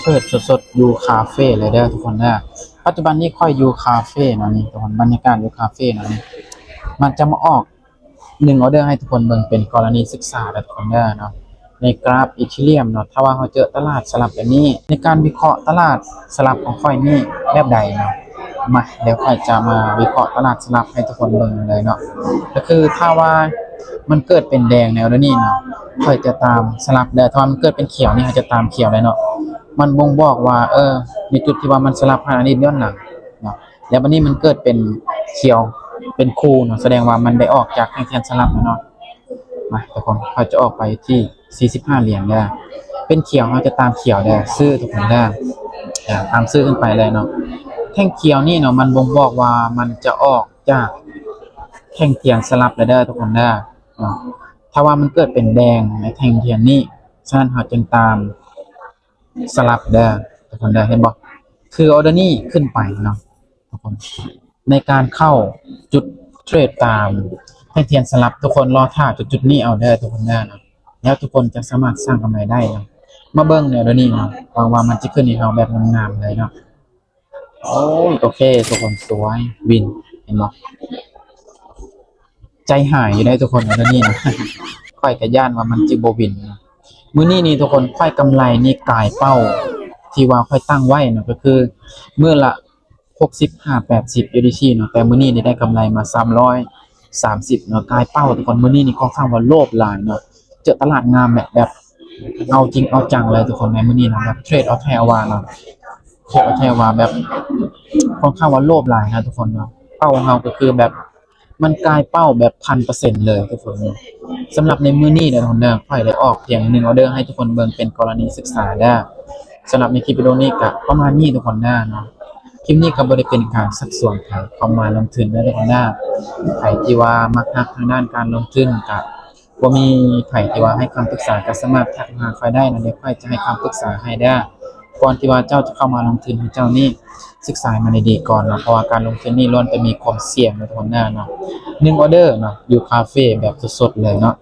ເປີດສົດໆຢູ່ຄາເຟເລີຍເດີທຸກຄົນເດີ. ປັດຈຸບັນນີ້ຂ້ອຍຢູ່ຄາເຟເນາະ ນີ້ທຸກຄົນ ບັນຍາກາດຢູ່ຄາເຟເນາະ ນີ້ ມັນຈະມາອອກໜຶ່ງອໍເດີໃຫ້ທຸກຄົນເບິ່ງ ເປັນກໍລະນີສຶກສາເດີທຸກຄົນເດີເນາະ. ໃນກຣາຟອີເທີຣຽມເນາະ ຖ້າວ່າເຮົາເຈີຕະຫຼາດສະຫຼັບແບບນີ້ ໃນການວິເຄາະຕະຫຼາດສະຫຼັບຂອງຂ້ອຍນີ້ແບບໃດເນາະ ມາ ດຽວຂ້ອຍຈະມາວິເຄາະຕະຫຼາດສະຫຼັບໃຫ້ທຸກຄົນເບິ່ງເລີຍເນາະ. ກໍຄືຖ້າວ່າມັນເກີດເປັນແດງແນວນີ້ເນາະ ຂ້ອຍຈະຕາມສະຫຼັບເດີ ຖ້າວ່າມັນເກີດເປັນຂຽວນີ້ ຂ້ອຍຈະຕາມຂຽວເລີຍເນາະ. ມັນບົ່ງບອກວ່າ ເອີ ໃນຈຸດທີ່ວ່າມັນສະຫຼັບຫາອະດີດຍ້ອນຫຼັງເນາະ ແລ້ວບັດນີ້ມັນເກີດເປັນຂຽວເປັນຄູ່ເນາະ ສະແດງວ່າມັນໄດ້ອອກຈາກແທ່ງທຽນສະຫຼັບແລ້ວເນາະ. ມາທຸກຄົນ ເຮົາຈະອອກໄປທີ່ສີ່ສິບຫ້າຫຼຽນເດີ ເປັນຂຽວເຮົາຈະຕາມຂຽວເດີ ຊື້ທຸກຄົນເດີ ອາ ຕາມຊື້ຂຶ້ນໄປເລີຍເນາະ. ແທ່ງຂຽວນີ້ເນາະ ມັນບົ່ງບອກວ່າມັນຈະອອກຈາກແທ່ງທຽນສະຫຼັບແລ້ວເດີທຸກຄົນເດີເນາະ. ຖ້າວ່າມັນເກີດເປັນແດງໃນແທ່ງທຽນນີ້ ສະນັ້ນເຮົາຈຶ່ງຕາມສະຫຼັບເດີທຸກຄົນເດີ ເຫັນບໍ່? ຄືອໍເດີນີ້ຂຶ້ນໄປເນາະ ທຸກຄົນ ໃນການເຂົ້າຈຸດເທຣດຕາມແທ່ງທຽນສະຫຼັບ ທຸກຄົນລໍຖ້າຈຸດໆນີ້ເອົາເດີທຸກຄົນເດີເນາະ ແລ້ວທຸກຄົນຈະສາມາດສ້າງກຳໄລໄດ້ເນາະ. ມາເບິ່ງແນວດຽວນີ້ເນາະ ຫວັງວ່າມັນຈະຂຶ້ນໃຫ້ເຮົາແບບງາມໆເລີຍເນາະ. ໂອ້ຍ ໂອເຄ ທຸກຄົນ ສວຍ ວິນ ເຫັນບໍ່? ໃຈຫາຍຢູ່ໄດ໋ທຸກຄົນ ແນວດຽວນີ້ນະ ຂ້ອຍກະຢ້ານວ່າມັນຈະບໍ່ວິນ. ມື້ນີ້ນີ້ທຸກຄົນ ຂ້ອຍກຳໄລນີ້ກາຍເປົ້າທີ່ວ່າຂ້ອຍຕັ້ງໄວ້ເນາະ ກໍຄືມື້ລະ ຫົກສິບຫາແປດສິບຢູເອສດີທີເນາະ ແຕ່ມື້ນີ້ນີ້ໄດ້ກຳໄລມາສາມຮ້ອຍສາມສິບເນາະ ກາຍເປົ້າທຸກຄົນ. ມື້ນີ້ນີ້ຂ້ອນຂ້າງວ່າໂລບຫຼາຍເນາະ ເຈີຕະຫຼາດງາມແບບ ແບບເອົາຈິງເອົາຈັງເລີຍທຸກຄົນ ໃນມື້ນີ້ນະ ແບບເທຣດເອົາແທ້ເອົາວ່າເນາະ ເທຣດເອົາແທ້ວ່າແບບ ຂ້ອນຂ້າງວ່າໂລບຫຼາຍນະທຸກຄົນເນາະ. ເປົ້າຂອງເຮົາກໍຄືແບບ ມັນກາຍເປົ້າແບບພັນເປີເຊັນເລີຍທຸກຄົນເນາະ. ສຳລັບໃນມື້ນີ້ເດີທຸກຄົນເດີ ຂ້ອຍໄດ້ອອກພຽງໜຶ່ງອໍເດີໃຫ້ທຸກຄົນເບິ່ງເປັນກໍລະນີສຶກສາເດີ. ສຳລັບໃນຄລິບວິດີໂອນີ້ກະປະມານນີ້ທຸກຄົນເດີເນາະ. ຄລິບນີ້ກໍບໍ່ໄດ້ເປັນການຊັກຊວນໃຜເຂົ້າມາລົງທຶນເດີທຸກຄົນເດີ. ໃຜທີ່ວ່າມັກຮັກທາງດ້ານການລົງທຶນ ກະບໍ່ມີໃຜທີ່ວ່າໃຫ້ຄຳປຶກສາ ກໍສາມາດທັກມາຫາຂ້ອຍໄດ້ເນາະ ດຽວຂ້ອຍຈະໃຫ້ຄຳປຶກສາໃຫ້ເດີ. ກ່ອນທີ່ວ່າເຈົ້າຈະເຂົ້າມາລົງທຶນ ໃຫ້ເຈົ້ານີ້ສຶກສາໃຫ້ມັນດີໆກ່ອນເນາະ ເພາະວ່າການລົງທຶນນີ້ລ້ວນແຕ່ມີຄວາມສ່ຽງເນາະທຸກຄົນເດີເນາະ. ໜຶ່ງອໍເດີເນາະ ຢູ່ຄາເຟແບບສົດໆເລີຍເນາະ.